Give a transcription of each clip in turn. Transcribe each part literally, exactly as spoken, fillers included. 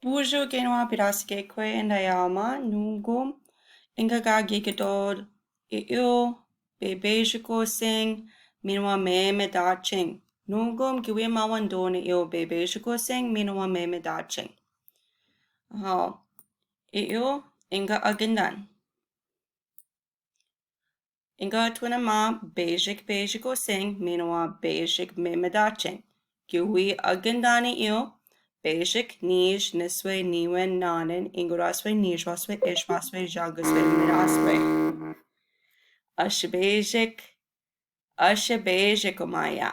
Bonjour, kinowa, pira si kekwe, and ayama, nungum, inga ka gigidod, i u, bebejiko seng, minowa memedacheng. Nungum, kiwi mawandon i u, bebejiko seng, minowa memedacheng. Hao, i u, inga agendan. Inga tunama, bejik, bejiko seng, minowa bejik memedacheng. Kiwi agendan i u, bejik, nij, niswe, niwen, nanen, inguraswe, nijwaswe, ejwaswe, jaguswe, miraswe. Aşe bejik, aşe bejik omaya.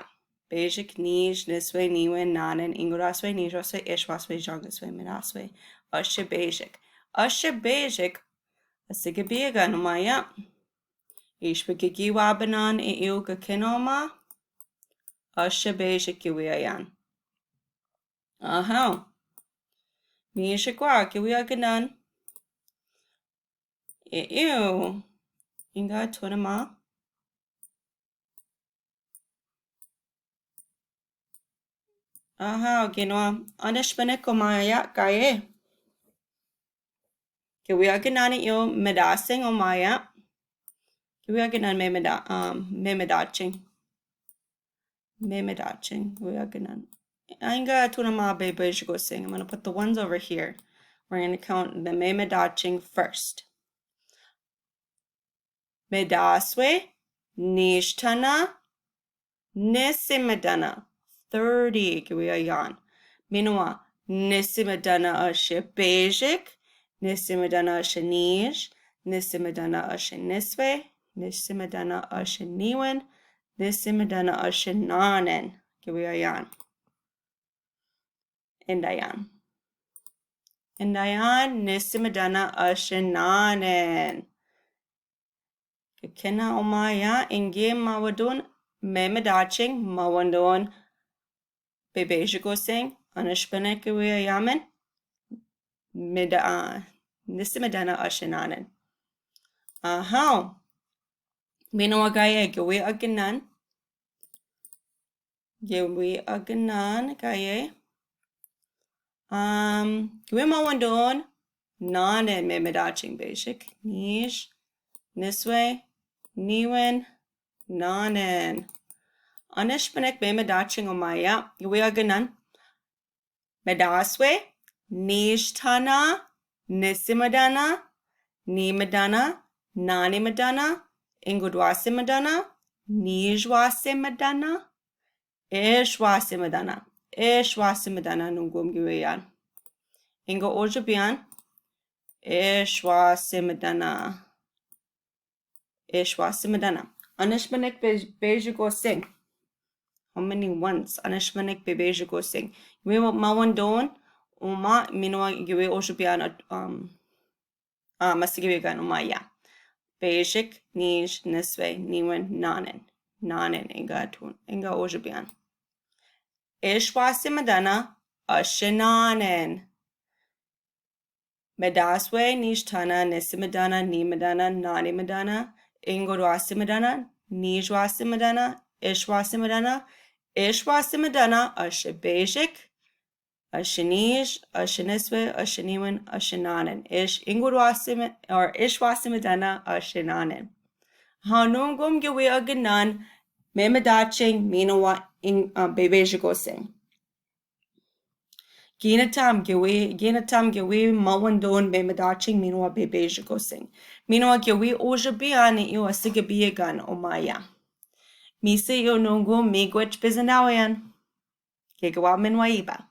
Bejik, nij, niswe, niwen, nanen, inguraswe, nijwaswe, ejwaswe, jaguswe, miraswe. Aşe bejik. Aşe bejik. Asige biegan omaya. Išpe ke giwabanan i u ke kinowa ma. Aşe bejik kiwi ayan. Aha. Mije kwa kiwi agendan. I u. Inga tunama. Aha, kinowa. Ane špenek omaya kaye. Kiwi agendan i u medaseng omaya. Kiwi agendan memeda, um, memedacheng. Memedacheng, kiwi agendan. Inga tunama bebejiko seng. I'm gonna put the ones over here. We're gonna count the memedacheng first. Medaswe, nijtana, nisimedana. Thirty, kiwi ayan. Minowa, nisimedana aşe bejik, nisimedana aşe nij, nisimedana aşe niswe, nisimedana aşe niwen, nisimedana aşe nanen. Kiwi ayan. Indayan. Indayan, nisimedana aşe nanen. Ke kena omaya, inge mawandon, memedacheng, mawandon, bebejiko seng, ane špenek kiwi ayamen, meda, nisimedana aşe nanen. Aha. Minowa kaye, kiwi agendan. Kiwi agendan kaye. Um, kiwi mawandon, nanen memedacheng bejik. Nij, niswe, niwen, nanen. Ane špenek memedacheng omaya, kiwi agendan. Medaswe, nijtana, nisimedana, nimedana, nanimedana, ingudwasimedana, nijwasimedana, ejwasimedana. Ejwasimedana, nungum kiwi ayan. Inga ojubian. Ejwasimedana. Ejwasimedana. Ane špenek be-, bejiko seng. How many ones? Ane špenek bebejiko seng. Kiwi mawandon, oma, minowa kiwi ojubian, um, a, masi kiwi gan omaya. Bejik, nij, niswe, niwen, nanen. Nanen, inga tun, inga ojubian. Ejwasimedana, aşe nanen. Medaswe, nijtana, nisimedana, nimedana, nanimedana, ingudwasimedana, nijwasimedana, ejwasimedana, ejwasimedana, aşe bejik, aşe nij, aşe niswe, aşe niwen, aşe nanen. Ej-, ingudwasime-, or ejwasimedana, aşe nanen. Ha, nungum kiwi agendan, memedacheng, minowa, ing-, uh, bebejiko seng. Ginatam kiwi, ginatam kiwi mawandon memedacheng minowa bebejiko seng. Minowa kiwi ojubian i u asige biegan omaya. Mise i u nungum migoch bizinawian. Ke gawa min wa iba.